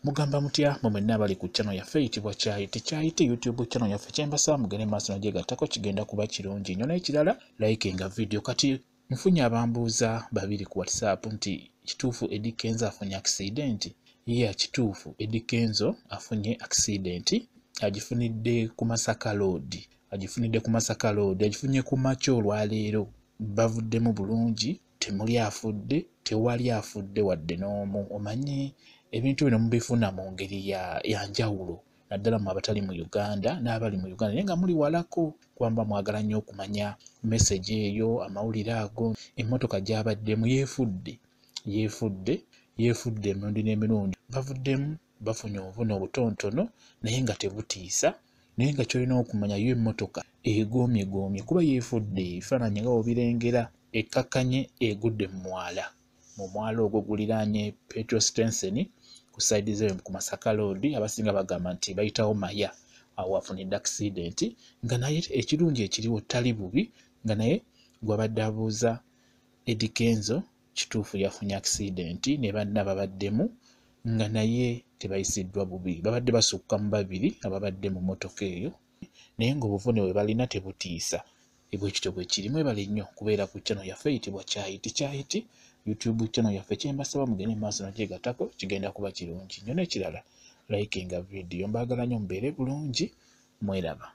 Mugamba mutya mwe mwenna abali ku channel yaffe eyitibwa Kyayiti Kyayiti YouTube channel yaffe? Kyembasaba mugende maaso nogyegattako, kigenda kuba kirungi nnyo. N'ekirala, likinga video. Kati nfunye abambuuza babiri ku WhatsApp nti kituufu Eddy Kenzo afunye accident? Yeah, kituufu, Eddy Kenzo afunye accident, agifunidde ku Masaka Road, agifunidde ku Masaka Road, agifunye ku makya olwaleero. Bavuddemu bulungi, temuli afudde, tewali afudde wadde n'omu. Omanyi ebintu bino mubifuna mu ngeri ya njawulo, naddala mu abatali mu Uganda n'abali mu Uganda naye nga muli walako, kubamba mwagala nnyo okumanya message eyo, amawulire ago. Emmotoka gy'abaddemu yeefudde, yeefudde, yeefudde emirundi n'emirundi. Bavuddemu bafunye obuvune obutonotono naye nga tebutiisa, naye nga ky'olina okumanya yo emmotoka egoomyegoomye kuba yeefudde. Ebifaananyi nga bw'obirengera, ekkakkanye egudde mu mwala, mu mwala ogwo guliraanye petrol station ku side ze ku Masaka Road. Abasinga bagamba nti bayitawo Maya, awo afunidde accident, nga naye ekirungi ekiriwo tali bubi. Nga naye gwabadde abuuza Eddy Kenzo, kituufu yafunye accident ne banna babaddemu, nga naye tebayisiddwa bubi. Babadde basukka mu babiri ababadde mu mmotoka eyo, naye ng'obuvune bwe balina tebutiisa. Bwe kityo bwe kiri. Mwebale nnyo kubeera ku channel yaffe eyitibwa Kyayiti Kyayiti YouTube channel yaffe. Kyembasaba mugende maaso nogyegattako, kigenda kuba kirungi nnyo. N'ekirala, likinga video. Mbaagala nnyo, mubeere bulungi, mweraba.